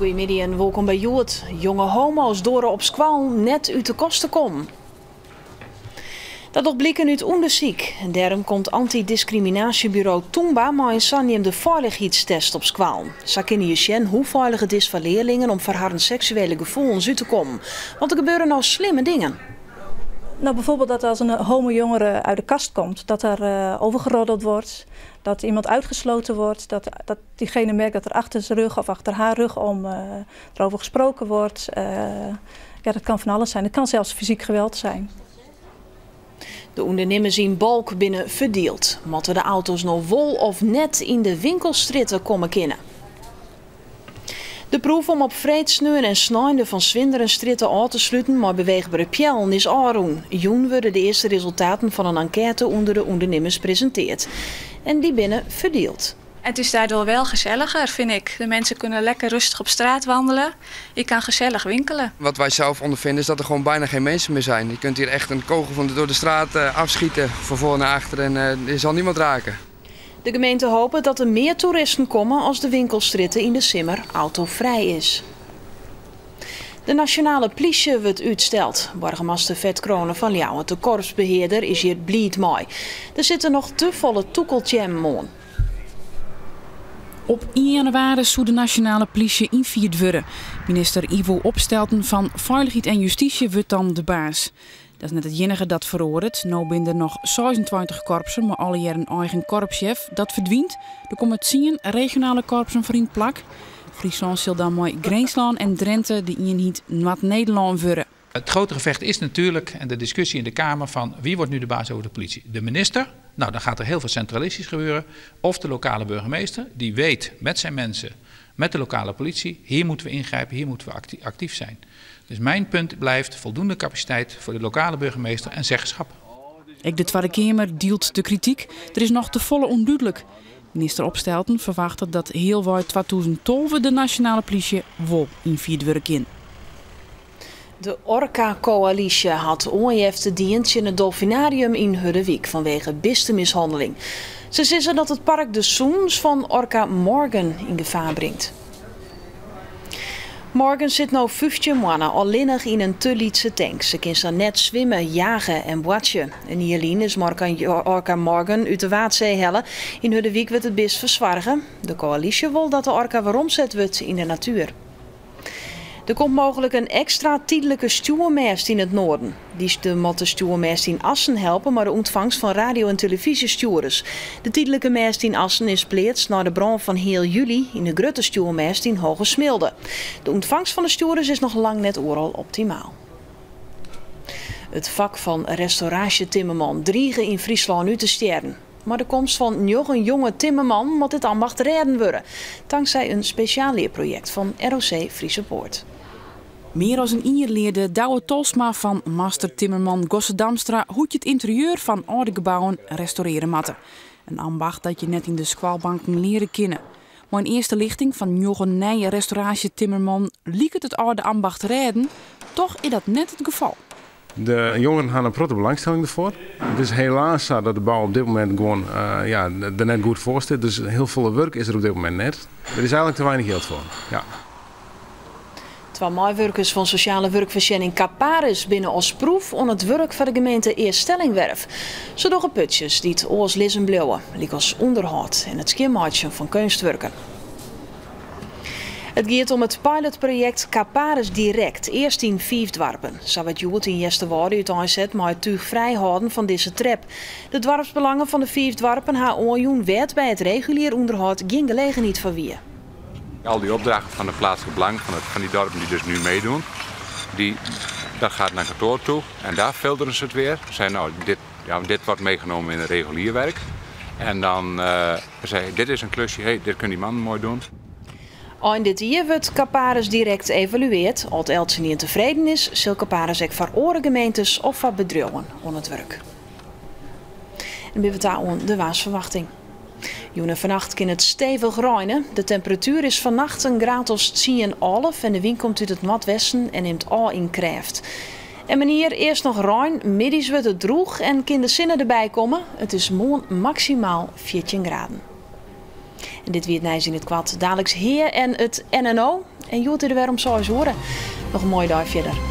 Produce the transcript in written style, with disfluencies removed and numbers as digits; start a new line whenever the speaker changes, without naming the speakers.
Goeiemiddei en wolkom by Hjoed. Jonge homo's doare op skoallen net út de kast te kommen. Dat docht bliken út ûndersyk. En dêrom komt antydiskriminaasjeburo Tûmba mei in saneamde feilichheidstest op skoallen. Sa kinne je sjen hoe feilich it is foar learlingen om foar harren seksuele gefoelens út te kommen. Want der gebeure no slimme dingen.
Nou, bijvoorbeeld dat als een homojongere uit de kast komt, dat er over geroddeld wordt, dat iemand uitgesloten wordt, dat diegene merkt dat er achter zijn rug of achter haar rug om erover gesproken wordt. Ja, dat kan van alles zijn. Het kan zelfs fysiek geweld zijn.
De ûndernimmers yn Balk binne ferdield. Moatte de auto's no wol of net yn de winkelstrjitte komme kinne? De proef om op freed, sneon en snein de Van Swinderenstrjitte ôf te sluten mei beweechbere peallen is ôfrûn. Jûn wurde de earste resultaten fan in enkête ûnder de ûndernimmers presintearre. En dy binne ferdield.
Het is daardoor wel gezelliger, vind ik. De mensen kunnen lekker rustig op straat wandelen. Je kan gezellig winkelen.
Wat wij zelf ondervinden is dat er gewoon bijna geen mensen meer zijn. Je kunt hier echt een kogel door de straat afschieten, van voor naar achter en je zal niemand raken.
De gemeente hopet dat der mear toeristen komme as de winkelstrjitte yn de simmer autofrij is. De nasjonale plysje wurdt útsteld. Boargemaster Ferd Crone fan Ljouwert, de korpsbehearder, is hjir bliid mei. Der sitte noch te folle tûkelteammen oan.
Op 1 jannewaris soe de nasjonale plysje ynfierd wurde. Minister Ivo Opstelten fan Feilichheid en Justysje wurdt dan de baas. Dat is net it iennige dat feroaret. No binne der noch 26 korpsen, mei allegear in eigen korpssjef. Dat ferdwynt. Der komme 10 regionale korpsen foar yn 't plak. Fryslân sil dan mei Grinslân en Drinte de ienheid Noard-Nederlân wurde.
Het grote gevecht is natuurlijk, en de discussie in de Kamer, van wie wordt nu de baas over de politie? De minister, nou dan gaat er heel veel centralistisch gebeuren. Of de lokale burgemeester, die weet met zijn mensen, met de lokale politie, hier moeten we ingrijpen, hier moeten we actief zijn. Dus mijn punt blijft voldoende capaciteit voor de lokale burgemeester en zeggenschap.
Ek de Twadde Keamer dielt de krityk. Der is noch te folle ûndúdlik. Minister Opstelten ferwachtet dat healwei 2012 de nasjonale plysje wol ynfierd wurde kin.
De Orka-koälysje hat oanjefte dien tsjin it Dolfinarium yn Hurderwyk fanwege bistemishanneling. Se sizze dat it park de sûnens fan orka Morgan yn gefaar bringt. Morgan sit no 15 moanne allinnich yn in te lytse tank. Se kin sa net swimme, jage en boartsje. In jier lyn is orka Morgan út de Waadsee helle. Yn Hurderwyk wurdt it bist fersoarge. De koälysje wol dat de orka weromset wurdt yn de natuer. Der komt mooglik in ekstra tydlike stjoermêst yn it Noarden. Dy moat de stjoermêst yn Assen helpe mei de ûntfangst fan radio- en telefyzjestjoerders. De tydlike mêst yn Assen is pleatst nei de brân fan heal july yn de grutte stjoermêst yn Hoogersmilde. De ûntfangst fan de stjoerders is noch lang net oeral optimaal. It fak fan restauraasjetimmerman drige yn Fryslân út te stjerren. Mei de komst fan njoggen jonge timmermannen moat dit ambacht rêden wurde. Tanksij in spesjaal learprojekt fan ROC Friese Poort.
Mear as in jier learde Douwe Tolsma fan master timmerman Gosse Damstra hoe't je it ynterieur fan âlde gebouwen restaurearje moatte. In ambacht dat je net yn de skoalbanken leare kinne. Mei in earste lichting fan njoggen nije restauraasjetimmermannen liket it âlde ambacht rêden. Dochs is dat net it gefal.
De jongeren ha in protte belangstelling derfoar. It is helaas sa dat de bou op dit momint gewoan ja, der net goed foar stiet. Dus hiel folle wurk is der op dit momint net. Der is eigenlik te weinich jild foar. Ja.
Twa meiwurkers fan sosjale wurkfoarsjenning Caparis binne as proef oan it wurk foar de gemeente Eaststellingwerf. Se dogge putsjes dy't oars lizzen bliuwe, lykas ûnderhâld en it skjinmeitsjen fan keunstwurken. It giet om it pilotprojekt Caparis Direct, earst yn fiif doarpen. Sa wurdt hjoed yn Easterwâlde úteinset mei it túch frijhâlden fan dizze trep. De doarpsbelangen fan de fiif doarpen ha oanjûn wêr't by it regulier ûnderhâld gjin gelegenheid foar wie.
Al die opdrachten van de plaatselijke belang, van die dorpen die dus nu meedoen, dat gaat naar kantoor toe en daar filteren ze het weer. Ze zeggen, nou, dit, ja, dit wordt meegenomen in het regulier werk. En dan zeggen dit is een klusje, hey, dit kunnen die mannen mooi doen.
Ein dit jier wurdt Caparis Direct evaluearre. As eltsenien tefreden is, sil Caparis ek foar oare gemeentes of foar bedriuwen oan it wurk. En binne we ta oan de waarsferwachting. Jûn en fannacht kin it stevich reine. De temperatuer is fannacht in graad as 10, 11 en de wyn komt út it noardwesten en nimt ôf yn krêft. En menear, earst noch rein, middeis wurdt it drûch en kin de sinne derby komme. It is moarn maksimaal 14 graden. En dit wie it nijs yn it koart. Daliks Hea en it NNO. En hjoed is der wer om 6 oere. Noch in moaie dei fierder.